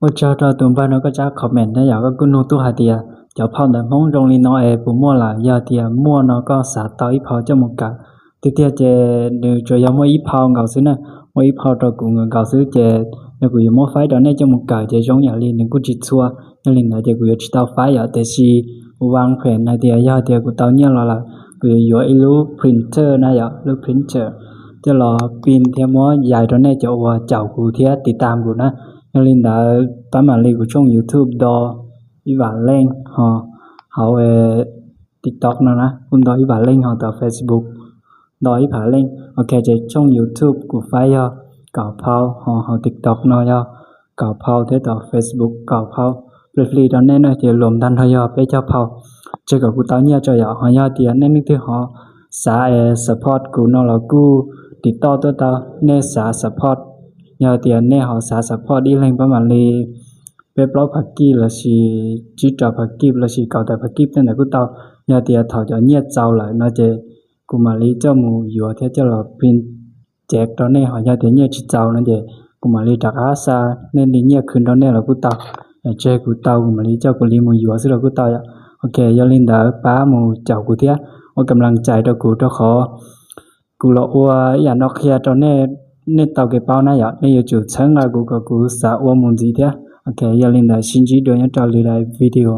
Ua tsaug rau tus npawg no koj tsab comment na yom, koj kuj nug tuaj hais tias cov phau ntawv Hmoob zoo li no es puas muaj lawm, yog tias muaj no koj xav tau ib phau coj mus kawm. Tiag tiag ces nws tsuas yog muaj ib phau nkaus xwb na, muaj ib phau rau kuv nkaus xwb ces yog kuv yuav muab faib rau nej coj mus kawm ces zoo yam li nws kuj tsis txhua, yog li ntawd ces kuv yuav tsis tau faib yom. Tiam sis kuv vam phem hais tias yog tias kuv tau nyiaj los lawm, kuv yuav yuav ib lub printer na yom, lub printer coj los pin thiab muab yais rau nej cov uas caum kuv thiab tiv tam kuv na. Yog li ntawd pab mam li kuv tshooj YouTube Nto Ib Vam Leej ho hauv TikTok no na kuj Nto Ib Vam Leej ho tom Facebook Nto Ib Vam Leej. Ok, ces tshooj YouTube kuv faib yog kaum phau, ho hauv TikTok no yog kaum phau thiab tom Facebook kaum phau. Plig plig rau nej na ces los ntag nrho yog peb caug phau. Tseg kom kuv tau nyiaj tso yom. Ho yog tias nej leej twg ho xav support kuv no los kuj tiv toj tuaj tau, nej xav support. Yog tias nej ho xav support ib leeg pab mam li peb plaub phav kib lossis tsib rau phav kib lossis kaum tawm phav kib tej ntawd kuj tau. Yog tias thaum cov nyiaj txaus lawm no ces kuv mam li coj mus yuav thiab coj los pin cev rau nej, ho yog tias nyiaj tsis txaus no ces kuv mam li rov qab xa nej li nyiaj khwv rau nej los kuj tau. Tseg kuv tau kuv mam li coj kuv li mus yuav xwb los kuj tau yom. Ok, yog li ntawd pab mus caum kuv thiab ua kam lam cais rau kuv rau qhov kuv los ua ib yam no qhia rau nej, nej tau kev paub na yom. Nej yuav tsum txhawb nqa kuv kom kuv xav ua mus ntxiv thiab. Ok, yog li ntawd sib ntsib dua nyob rau lwm daim video.